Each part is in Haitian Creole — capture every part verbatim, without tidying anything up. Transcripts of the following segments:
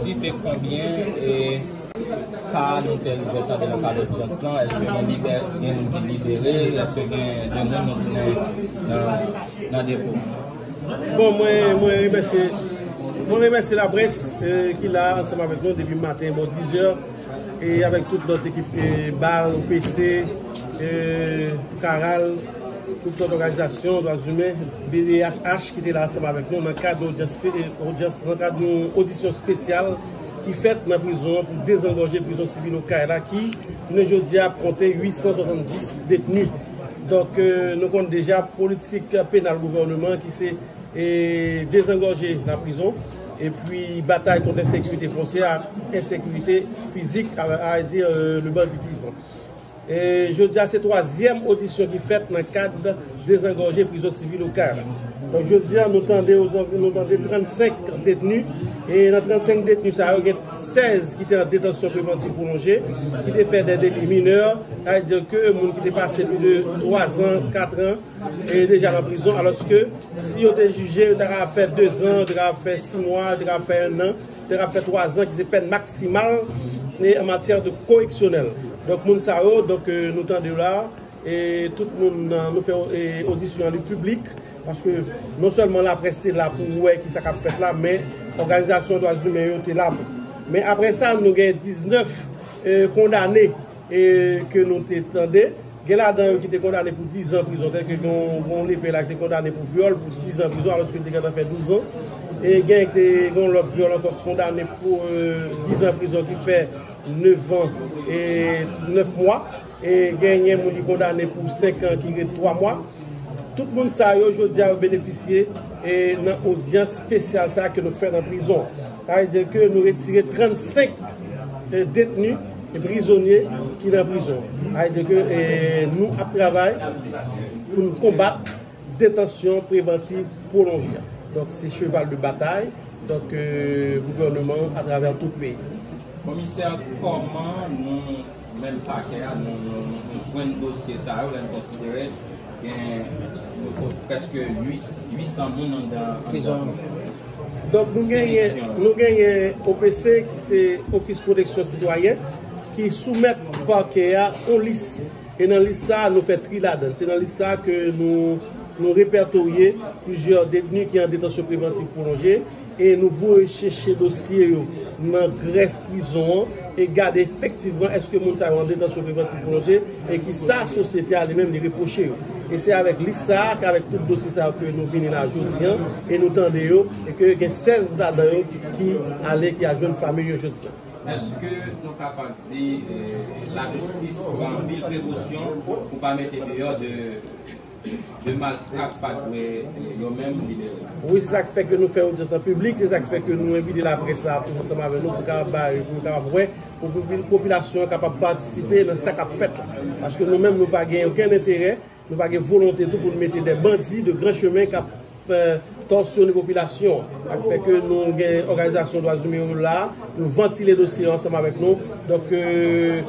Estimé konbyen e ka nou te rive tande nan kad odyans lan? Èske gen libè, gen moun ki libere? Èske gen de moun nou tounen nan, nan depo? Bon, mwen, mwen remèsye, mwen remèsye laprès e, ki la ansanm avèk nou depi maten bò diz è e avèk tout lòt ekip e, bal, O P C, e, Karal, tout lòt òganizasyon dwa imen, B D H H ki te la ansanm avèk nou nan kad odyans, e, odyans, nan kad yon odisyon espesyal ki fèt nan prizon an pou dezangòje prizon sivil Okay la ki jounen jodi a ap konte uit san swasanndis detni. Donk, e, nou konn deja politik penal gouvènman ki se e dezangòje laprizon, epi batay kont ensekirite fonsyè ak ensekirite fizik, a, a di, e, le banditisme. E jodi a, se twazyèm odisyon ki fèt nan kad dezangòje prizon sivil Okay la. Donk, jodi a, nou tande, nou tande trannsenk detni, e nan trannsenk detni sa yo, gen sèz ki te an detansyon prevantiv pwolonje, ki te fè de deli minè, sa vle di ke moun ki te pase plis de twa zan, kat an, e deja nan prizon, alòske si yo te jije, yo ta kapab fè de zan, yo ta kapab fè sis mwa, yo ta kapab fè en an, yo ta kapab fè twa zan, ki se pèn maksimal e an matyè de koreksyonèl. Donk, moun sa yo, donk, e, nou tande yo la, e tout moun, e, nou fè, e, odisyon an li piblik, paske non sèlman laprès te la pou wè ki sa k ap fèt la, men òganizasyon dwa imen yo te la tou. Men apre sa, nou gen diznèf, e, kondane e, ke nou te tande. Gen ladan yo ki te kondane pou diz an prizon, tèlke gen yon, yon lepè la ki te kondane pou vyòl pou diz an prizon, alòske li te gentan fè douz an. E gen te gen yon lòt vyòl ankò ki kondane pou, e, diz an prizon ki fè nèf an e nèf mwa. E genyen moun ki kondane pou senk an ki ret twa mwa. Tout moun sa yo, jodi a, yo benefisye e nan odyans espesyal sa a ke nou fè nan prizon. Sa vle di ke nou retire trannsenk, e, detni e prizonye ki nan prizon. Sa vle di ke, e, nou ap travay pou n konbat detansyon prevantiv pwolonje a. Donk, se cheval de batay, donk, e, gouvènman an atravè tout peyi. Komisè, kòman nou menm pakè a, nou, nou, nou, nou jwenn dosye sa yo, lè n konsidere gen prèske uit, uit san moun anndan, anndan prizon. Donk, nou genyen, nou genyen O P C, ki se Ofis Pwoteksyon Sitwayen, ki soumèt pakè a yon lis. E nan lis sa a, nou fè tri ladan l. Se nan lis sa a ke nou, nou repètoye plizyè detni ki an detansyon prevantiv pwolonje. E nou voye chèche dosye yo nan grèf prizon an e gade efektivman èske moun sa yo an detansyon prevantiv pwolonje e ki sa sosyete a li menm li repwoche yo. E se avèk lis sa a, avèk tout dosye sa yo ke nou vini la jodi an e nou tande yo e ke gen sèz ladan yo ki ale, ki al jwenn fanmi yo jodi an. Èske nou kapab di, e, lajistis pran anpil prekosyon pou pa mete deyò de de malfra k pa dwe yo menm libere. Wi, se sa k fè ke nou fè odyans an piblik, se sa k fè ke nou envite laprès la tou ansanm avèk nou pou kapab bay, pou kapab wè, pou popi-, popilasyon an kapab patisipe nan sa k ap fèt la. Paske nou menm, nou pa gen okenn enterè, nou pa gen volonte tou pou n mete de bandi de gran chemen k ap, e, tòsyone popilasyon an. Sa k fè ke nou gen òganizasyon dwa imen yo la, yo vantile dosye an ansanm avèk nou. Donk, e,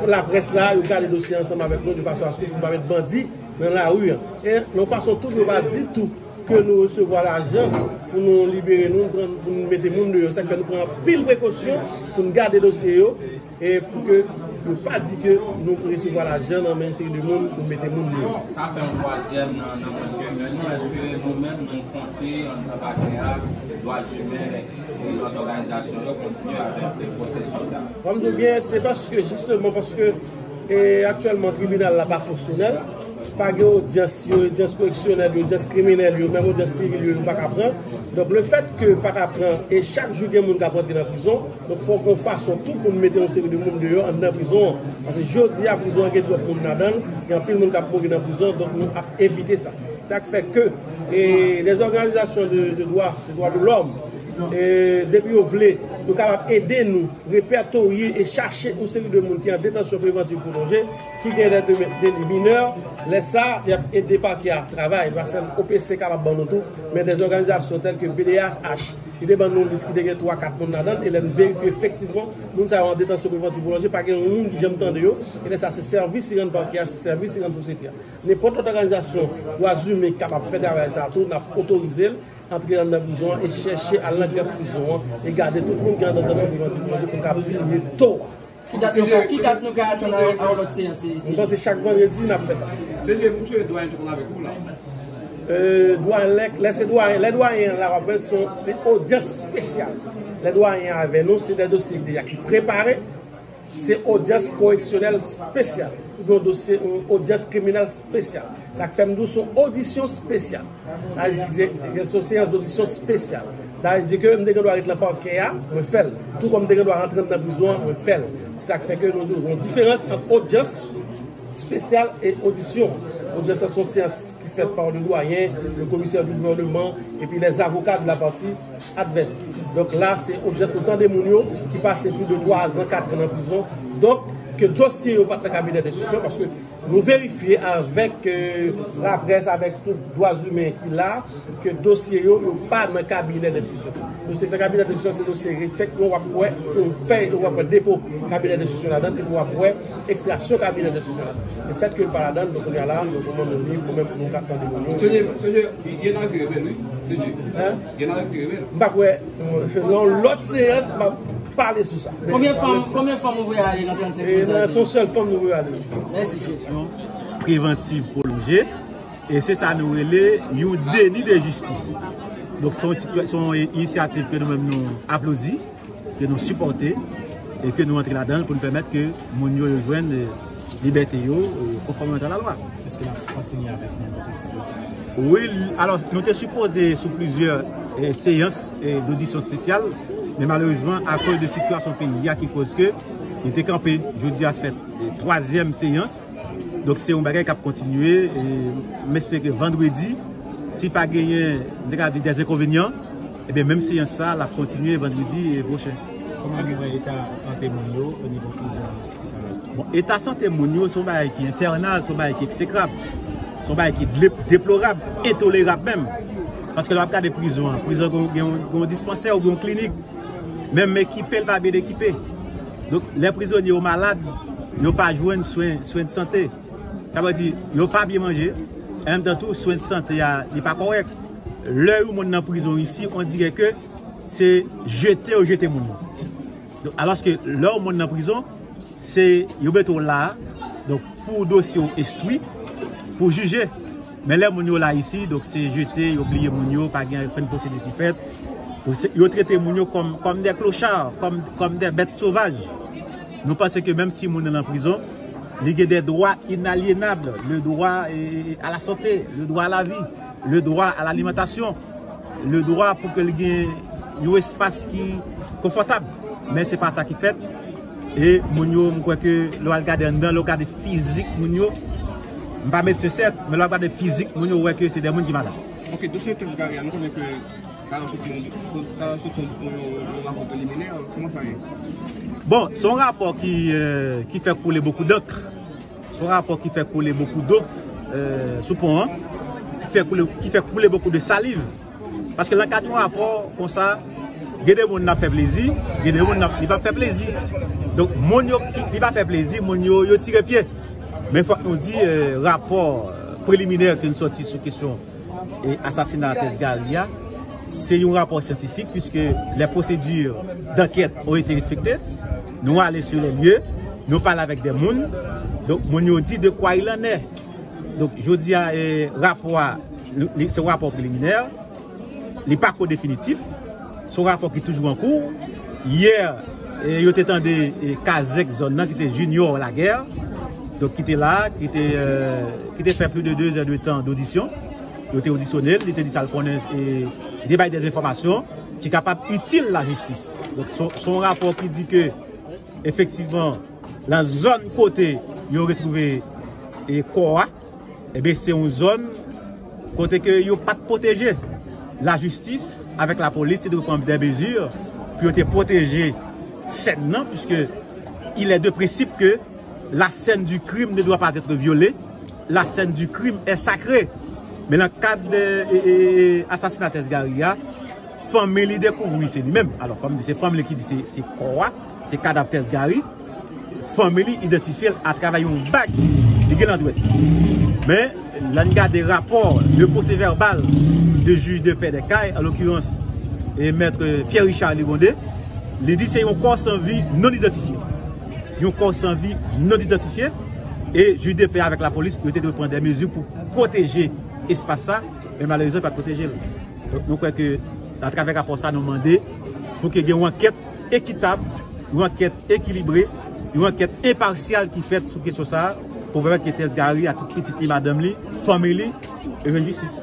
laprès la, yo gade dosye an ansanm avèk nou, de fason aske pou pa met bandi nan lari an. E nan yon fason tou, nou pa di tou ke nou resevwa lajan pou nou libere nou, pou nou mete moun deyò. Sa k fè nou pran anpil prekosyon pou n gade dosye yo, e pou ke yo pa di ke nou resevwa lajan nan men yon seri de moun pou mete moun deyò. Sa fè yon twazyèm nan, nan mwens ke men nou, èske nou menm nou konte anndan pakè a, dwa imen, e lòt òganizasyon yo kontinye avèk pwosesis sa? Kòm nou byen, se paske, jisteman, paske, e, aktyèlman, tribinal la pa fonksyonèl, pa gen odyans yo, odyans koreksyonèl yo, odyans kriminèl yo, menm odyans sivil yo, yo pa ka pran. Donk, lefètke pa ka pran, e chak jou gen moun k ap rantre nan prizon, donk fòk yon fason tou pou n mete yon seri de moun deyò anndan prizon an. Paske jodi a, prizon an gen twòp moun ladan l, gen anpil moun k ap mouri nan prizon, donk nou ap evite sa. Sa k fè ke, e, lèzòganizasyon de, de dwa, de dwa de lòm, e, depi yo vle, yo kapab ede nou repètoye e chache yon seri de moun ki an detansyon prevantiv pwolonje, ki gen de, de, de minè. Lè sa, y ap ede pakè a travay. Paske O P C kapab ban nou tou, men de òganizasyon tèlke B D H H, Li te ban nou yon lis ki te gen twa, kat moun ladan l, e lè n verifye efektivman, moun sa yo an detansyon prevantiv pwolonje, pa gen yon moun ki janm tande yo, e lè sa se sèvis li rann pakè a, se sèvis li rann sosyete a. Nenpòt lòt òganizasyon dwa imen ki kapab fè travay sa a tou, n ap otorize l antre anndan prizon an e chèche al nan grèf prizon an e gade tout moun ki an detansyon prevantiv pwolonje pou n ka diminye to a. Ki dat nou ka, ki dat nou ka atann a, a yon lòt seyans, se, se... M panse chak vandredi n ap fè sa. Se je, m swete dwayen tou konn avèk ou la. Euh, dwayen, lè, lè se dwayen, lè dwayen an la, w ap wè se, se odyans espesyal. Lè dwayen an avè nou, se de dosye ki deja ki prepare, se odyans koreksyonèl espesyal, oubyen yon dosye, yon odyans kriminèl espesyal. Sa k fè m di w se yon odisyon espesyal. Sa vle di ke se yon seyans dodisyon espesyal. Sa vle di ke m te gen dwa ret nan pakè a, mwen fè l. Tou kòm m te gen dwa rantre anndan prizon an, mwen fè l. Se sa k fè ke nou di w gen yon diferans ant odyans espesyal e odisyon. Odyans lan se yon seyans ki fèt pa le dwayen, le komisè di gouvèneman, epi lèzavoka de la pati advès. Donk la, se odyans pou tande moun yo ki pase plis de twa zan, kat an nan prizon. Donk, ke dosye yo pa t nan kabinè denstriksyon, paske nou verifye avèk, euh, laprès, avèk tout dwa imen ki la, ke dosye yo, yo pa nan kabinè denstriksyon. Dosye ki nan kabinè denstriksyon, se dosye efektivman w ap wè, yon fèy, w ap wè depo kabinè denstriksyon ladan l, epi w ap wè ekstraksyon kabinè denstriksyon ladan l. Lefètke l pa ladan l, donk, kounye a la, nou, kòman nou li, nou menm, nou ka tande moun yo. Seje, seje, gen nan ki revèl, wi. Seje. Hein? Gen nan ki revèl. M pa kwè, euh, nan yon lòt seyans, m ap pale sou sa. Konbyen fanm, konbyen fanm ou voye ale nan trannsenk moun sa yo? Se yon sèl fanm nou voye ale. Mèsi, Seje. Prevantiv pwolonje. E se sa nou rele yon deni de jistis. Donk, se yon sitwa-, se yon inisyativ ke nou menm nou aplodi, ke nou sipòte, e ke nou antre ladan l pou nou pèmèt ke moun yo, yo jwenn, eh, libète yo, eh, konfòmeman a lalwa. Èske n ap kontinye avèk menm pwosesis la? Wi, alò, nou te sipoze sou plizyè, eh, seyans, eh, dodisyon espesyal, men malerezman, akoz de sitiyasyon peyi a ki koz ke li te kanpe, jodi a se fè, eh, twazyèm seyans. Donk, se yon bagay k ap kontinye, e m espere ke vandredi, si pa genyen, m te ka di, dèzenkonvenyan, ebyen, menm seyans sa a, l ap kontinye vandredi, e, pwochen. Kòman nou wè eta sante moun yo o nivo prizon an? Bon, eta sante moun yo, se yon bagay ki enfènal, se yon bagay ki eksekrab, se yon bagay ki dle-, deplorab, entolerab menm. Paske lè w ap gade prizon an, prizon gen, gen, gen yon dispansè oubyen yon klinik. Menm ekipe, l pa byen ekipe. Donk, lè prizonye yo malad, yo pa jwenn swen, swen de sante. Sa vle di, yo pa byen manje, an menm tan tou, swen de sante a, li pa kòrèk. Lè yon moun nan prizon isi, on dirè ke se jete yo jete moun nan. Donk, alòske lè yon moun nan prizon, se yo mete w la, donk, pou dosye w enstwi, pou w jije. Men lè moun yo la isi, donk, se jete, yo bliye moun yo, pa gen okenn pwosediri ki fèt. Yo se, yo trete moun yo kòm, kòm de klocha, kòm, kòm de bèt sovaj. Nou panse ke menm si moun nan nan prizon, li gen de dwa inalyenab, le droit, eh, à la santé, le droit à la vie, le droit à l'alimentation, le droit pou ke l gen yon espas ki konfòtab. Men se pa sa ki fèt. E moun yo, m kwè ke lè w al gade anndan, lè w gade fizik moun yo, m pa medsen sèt, men lè w al gade fizik moun yo, w wè ke se de moun ki malad. Ok, dosye Tès Gary a, nou konnen ke ta soti yon, ta soti yon, yon, yon rapò preliminè, kòman sa ye? Bon, se yon rapò ki, euh, ki fè koule bokou dank. Se yon rapò ki fè koule bokou do, euh, sou pon an, ki fè koule, ki fè koule bokou de saliv. Paske nan kad yon rapò konsa, gen de moun n ap fè plezi, gen de moun n ap, li p ap fè plezi. Donk, moun yo ki, li pa fè plezi, moun yo, yo tire pye. Men fòk nou di, euh, rapò, euh, preliminè ke n sòti sou kesyon e asasina Tès Gary a, se yon rapò syantifik, puisque les procédures d'enquête ont été respectées. Nou ale sur les lieux, nou pale avèk de moun. Donk, moun yo di de quoi il en est. Donk, jodi a, e, rapò a, li, li, se yon rapò preliminè. Li pa ko definitif. Se yon rapò ki toujou an kou. Yè, e, yo te tande, e, kazèk zòn nan, ki se Junior Laguerre. Donk, ki te la, ki te, e, ki te fè plis de de zè de tan dodisyon. Yo te odisyone l, li te di sa l konnen, e, li te bay de enfòmasyon ki kapab itil lajistis. Donk, se, se yon rapò ki di ke, efektivman, nan zòn kote yo retwouve, e, kò a, ebyen, se yon zòn kote ke yo pa t pwoteje. Lajistis avèk lapolis te dwe pran de mezi pou yo te pwoteje sèn nan, puisque il est de principe que la scène du crime ne doit pas être violée. La scène du crime est sacrée. Men nan kad, e, e, e, asasina Tès Gary a, Fanmi li dekouvri se li menm. Alò, fanmi li, se fanmi li ki di se, se kò a, se kadav Tess Gary. Fanmi li idantifye l atravè yon bag li gen nan dwèt. Men, lè n gade rapò de procès-verbal de juge de paix des Cayes, an l'occurrence, e mèt Pierre Richard Ligonde, li di se yon kò san vi non idantifye. Yon kò san vi non idantifye. E juge de paix avèk lapolis, yo te dwe pran de mezi pou pwoteje espas sa, men malerezman, yo pa t pwoteje l. Donk, nou kwè ke, atravè rapò sa, nou mande pou ke gen yon ankèt ekitab, yon ankèt ekilibre, yon ankèt enpasyal ki fèt sou kesyon sa a, pou pèmèt ke Tess Gary ak tout pitit li, madanm li, fanmi li, yo jwenn jistis.